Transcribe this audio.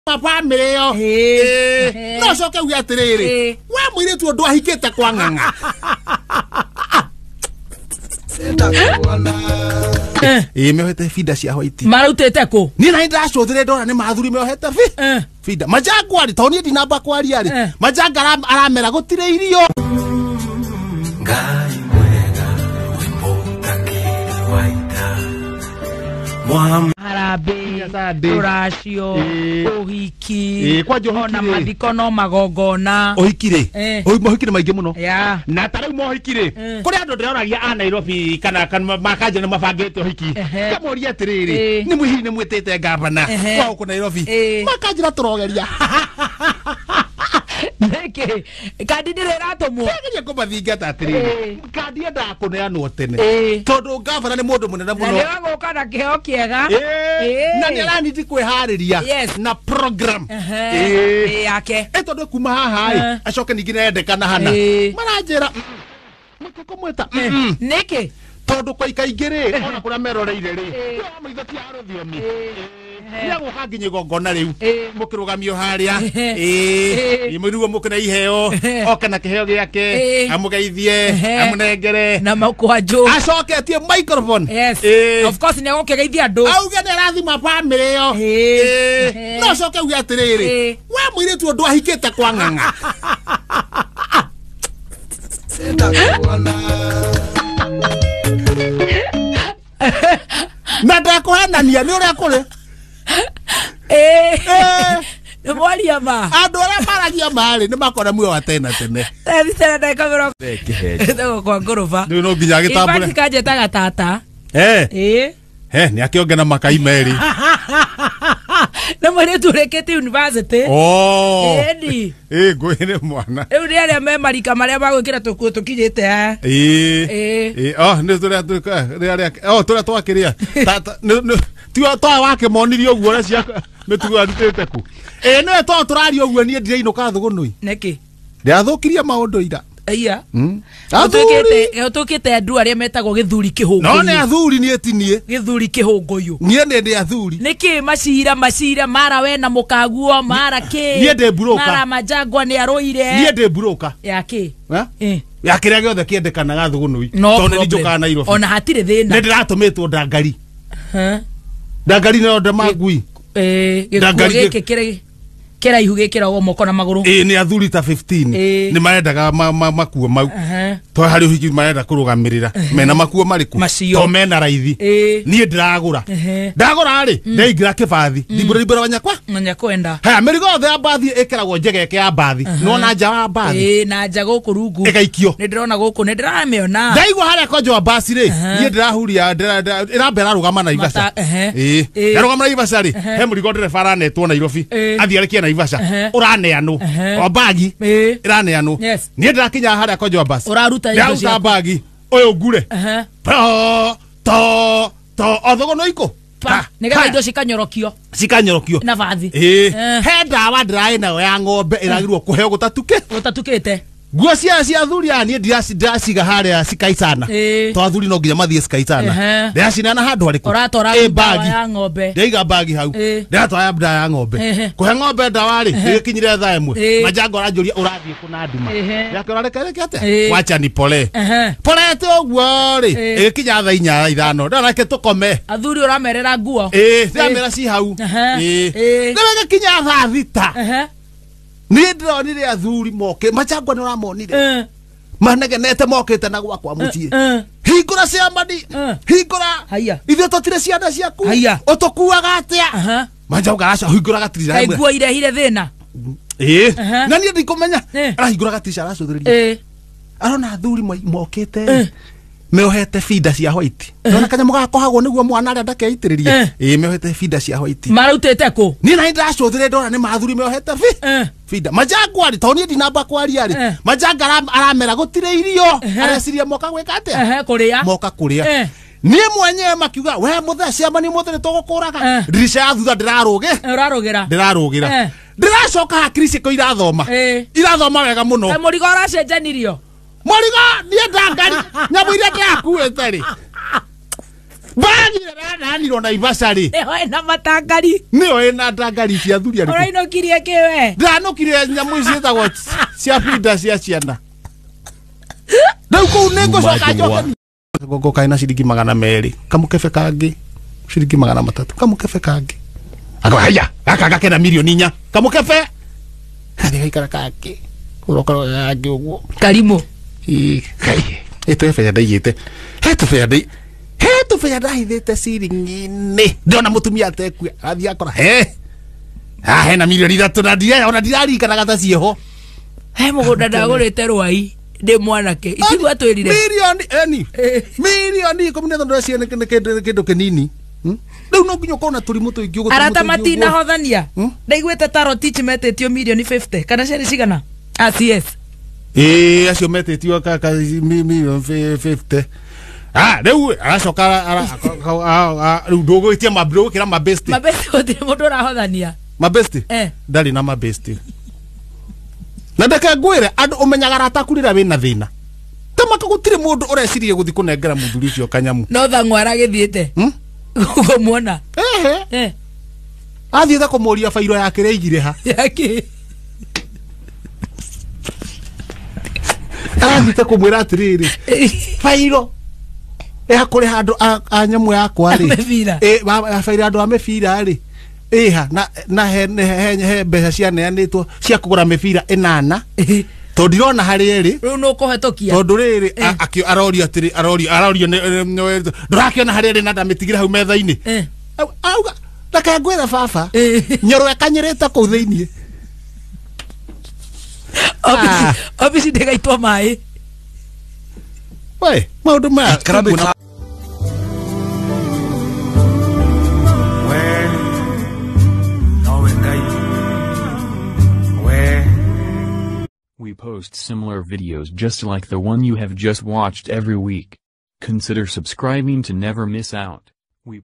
Bamĩrĩ ĩyo. Ĩĩ. Ĩĩ. No coke uge atĩrĩrĩ, Ĩĩ. we mũirĩtu ũndũ ahikĩte kwa ng'ang'a. Ĩĩ, meohete binda cia white. Marautĩte kũ? Niĩ na nĩndacũthire ndona nĩ mathuri meohete binda majangwa rĩ, tondũ niĩ ndinamba kwaria rĩ, majanga aramera gũtirĩ irio. Ngai mwega wĩ mũtangĩri wa ita Mwam Harambĩ, Sunday. rũracio, Ĩĩ. ũhiki, Ĩĩ, kwanja ũhiki ona rĩ. mathiko no magongona. Ũhiki rĩ, mohiki nĩ maingĩ mũno. Ya. Na ta rĩu mohiki rĩ, kũrĩ andũ ndĩroragia a Nairobi kana makanja nĩ mabangĩte ũhiki, ngamoria atĩrĩrĩ, nĩ mwĩhihi nĩ mwĩtĩte ngavana wa gũkũ Nairobi? Makanjĩra tũrogeria. Nĩkĩ kandi ndĩrĩ ĩratũmwo? Geria kũmathingata atĩrĩrĩ, kandi yendaga kũneanwo tene, tondũ ngavana nĩ mũndũ mũnene Na mũno. nĩ wagũka na kĩheo kĩega. Na nĩ aranindi kwĩharĩria na program. Ĩĩ, yake. Ĩ, tondũ kuma haha ĩ, acoke ningĩ nĩarendekana hana. Maranjĩra mũtikũmwĩta. Nĩkĩ? Tondũ kwa ikaingĩ rĩ, ona kũrĩa meroreire rĩ, wa maitho ti ya rũthiomi, nĩagũka nginya igongona rĩu mũkĩrũgamio harĩa. Ĩĩ, mũriguo mũkĩne iheo, oke na kĩheo gĩake, amũgeithie, amũnengere na makwanjũ, acoke atie microphone. Yes. Of course nĩ egũkĩgeithia andũ. Auge nĩ arathima bamĩrĩ ĩyo. No coke uge atĩrĩrĩ, we mũirĩtu ũndũ ahikĩte kwa ng'ang'a. Na ndekũhenania nĩ ũrĩa kũrĩ. Nĩ mwaria ma. Andũ arĩa maragia marĩ nĩ makona muoyo wa tene na tene. Thitera ndagĩka 20 ĩtagwo kwa ngũrũba. Rĩu no nginya agĩtambũre. In fact, kanjĩtaga tata. Ĩĩ. He nĩ akĩonge na makai merĩ. Nĩ mũirĩtu ũrĩkĩtie university. Oh. Ĩni. Ĩ, ngwĩre mwana. Rĩu nĩ arĩa me marika marĩa magwĩkĩra tũkuo tũkinyĩte haha. Ĩĩ. Ĩĩ. Ĩĩ, oh, nĩ tũrĩa rĩarĩa, oh, tũrĩa twakĩrĩa. Tiwa twa wakĩmonirie ũguo ũrĩa cia mĩtugo arutĩte kũ. Ĩĩ, nĩwe to tũraria ũguo, niĩ ndirainũka thũgũnũi. Nĩkĩ? Ndĩrathũkirie maũndũ ira. Aya. Athuri. Ũtuĩkĩte andũ arĩa metagwo gĩthuri No nĩ kĩhũngũyũ. athuri, niĩ ti niĩ. Gĩthuri kĩhũngũyũ. Niĩ nĩ ndĩ athuri. Nĩkĩ macira macira mara we na mũkaguo mara kĩ? Niĩ ndĩ broker. Mara majangwa nĩ arũire. Niĩ ndĩ broker. Ya kĩ? Eh? Ya kĩrĩa gĩothe kĩendekanaga thũgũnũi. No Tondũ nĩ problem. njũkaga Nairobi. Ona hatirĩ thĩna. Nĩ ndĩratũmĩtwo ndangari. Huh? Ndangari nĩyo ndemangui. Gĩkuo Ndangari gĩkĩ kĩrĩ kĩraihu gĩkĩragwo moko na magũrũ. Ĩĩ, nĩ athuri ta 15 nĩ marendaga makuo mau. To harĩ ũhiki marenda kũrũgamĩrĩra mena makuo marĩkũ? Macio. To mena raithi. Niĩ ndĩragũra. Ndagũra rĩ, ndaingĩra kĩbathi, ndimbũra wanyakwa. Nyakwenda. Haya, mĩrigo yothe ya mbathi ĩkĩragwo njegeke ya mbathi, nĩwona nja wa mbathi? Ĩĩ, na nja gũkũ rungu. Ĩgaikio. Nĩ ndĩrona gũkũ, nĩ ndĩramĩona. Ndaigua harĩa konjo wa basi rĩ, niĩ ndĩrahuria ĩramba ĩrarũgama Naivasha. Ĩĩ. Yarũgama Naivasha rĩ, he mũrigo ndereba aranetwo Nairobi, athiĩ arĩkie Naivasha, ũraneanwo o bagi ĩraneanwo. Niĩ ndĩrakinya harĩa konjo wa basi. Ũraruta indo Ndĩraruta ciaku. bagi ũyũ ngure to to to o thũgũnũ ikũ. Pa, nĩgetha indo cikanyorokio Cikanyorokio na bathi. Ĩĩ, he ndawa ndĩraĩ nayo ya ng'ombe ĩragĩrwo kũheo gũtatuke. Gũtatukĩte. Nguo cia athuri aya niĩ ndiraciga harĩa cikaicana, to athuri no nginya mathiĩ cikaicana. Ndĩracinana handũ harĩkũ? Ũratwara Ĩ, ndawa bagi. ya ng'ombe. Ndaiga bagi hau. Ndĩratwara ndawa ya ng'ombe. Kũhe ng'ombe ndawa rĩ, ĩgĩkinyire thaa 1, majango aranjũria ũrathiĩ kũ na nduma yake ũrareka reke atĩa, wacha ni pole polete ũguo rĩ. Ĩgĩkinya thaa 4 5, ndareke tũkome. Athuri ũramerera nguo. Ĩĩ, ndĩramera ci hau. Ĩĩ. Rĩu ĩgĩkinya thaa 6, niĩ ndĩronire athuri moke machangwa nĩ ũramonire manegenete mokĩte na gwakwa mũciĩ, hingũra ciamani, hingũra. Haiya. Ithuĩ tũtirĩ ciana ciaku. Haiya. Ũtũkuaga atĩa? Manjauga aca, hingũra gatirica Kaĩ hamwe. nguo irehire thĩna? Ĩĩ. Na niĩ ndikũmenya. Arahingũra gatirica, aracũthĩrĩria, arona athuri mokĩte meohete binda cia white, nona kanyamũ gaka kohagwo nĩguo mwana arĩa ndakeitĩrĩrie. Ĩĩ, meohete binda cia white. Marautĩte kũ? Niĩ na nĩndĩracũthĩrĩria ndona nĩ mathuri meohete binda majangwa rĩ, tondũ niĩ ndinamba kwaria rĩ, majanga aramera gũtirĩ irio, areciria moka gwĩka atĩa? Kũrĩa. Moka kũrĩa. Niĩ mwenyewe makiuga we mũthee ciama nĩ mũthee nĩtũgũkũraga. Ndirica ya thutha ndĩrarũgĩ Ũrarũgĩra. Ndĩrarũgĩra. Ndĩracoka hakiri ciakwa irathoma. Irathoma wega mũno. Kaĩ mũrigo ũracenjanirio? Mũrigo niĩ ndangari nyamũ iria ndĩrakuĩte rĩ. Bagi ĩrĩa Naivasha rĩ. Nĩho ĩna matangari. Nĩyo ĩna ndangari cia athuri arĩkũ. Ũrainũkirie kĩwe? Ndanũkire nyamũ ici ciĩtagwo cia pinda cia ciana. Rĩu kũu nĩ ngũcoka njoke. Gongo kaĩ na ciringi 200, kamũkebe kangĩ ciringi 300, kamũkebe kangĩ. Akauga haya, gaka gakena 4 milioni, kamũkebe. Athiĩ gaikara kangĩ. Ũroka kangĩ ũguo. Karimũ. Ĩ, Ngai, ĩtũ bea ndaigĩte. He tũbea ndai. He tũbea ndahithĩte ciringi-inĩ. Ndĩrona mũtumia atekue. Arathiĩ akora he. Ah, hena 3 milioni na ndiraya ona ndirarikanaga ta ciĩho. He mũgũnda ndagũrĩte rwai ndĩ mwanake. Itigua twĩrire. Milioni eni. 15 milioni ndĩreciria nĩ kĩndũ kĩnini. Rĩu no nginya ũkorwo na tũrimũ tũingĩ ũguo, tũrimũ Arata tũingĩ ũguo. matinahothania. Ndaiguĩte ta Rotich metĩtio 50 milioni kana ciarĩ cigana? Ah, CS. Ĩĩ, acio metĩtio ka 50 milioni. Ah, rĩu aracoka rĩu ndũgwĩtia ndũgwĩkĩra mabesti. Mabesti gũtirĩ mũndũ ũrahothania. Mabesti? Eh. Ndarĩ na mabesti. Na ndeke ngwĩre andũ ũmenyaga arata aku rĩrĩa wĩna thĩna. Tamaka gũtirĩ mũndũ ũreciria gũthiĩ kũnengera mũthuri ũcio kanyamu. No thang'wa aragĩthiĩte. Kũmuona. Ehe. Athiĩte kũmũria bairo yake ĩrĩa aigire ha. Yake. Arathiĩte kũmwĩra atĩrĩrĩ, bairo ya kũrĩha andũ a nyamũ yakwa rĩ. A mĩbira. Ĩ, bairo ya andũ a mĩbira rĩ. Ĩha na he mbeca cianeanĩtwo cia kũgũra mĩbira 8 tondũ ndirona harĩa ĩrĩ. Rĩu nũ ũkũhetũkia. Tondũ rĩrĩ arorio atĩrĩ, arorio ndũrakĩona harĩa ĩrĩ na ndamĩtigire hau metha-inĩ. Auga reke ngwĩre baba, nyoro ĩkanyĩrĩte kũu thĩiniĩ. Obici ndĩgaitwo maĩ. We maũndũ maya. Ikara. We nowe Ngai we. We post similar videos just like the one you have just watched every week. Consider subscribing to never miss out.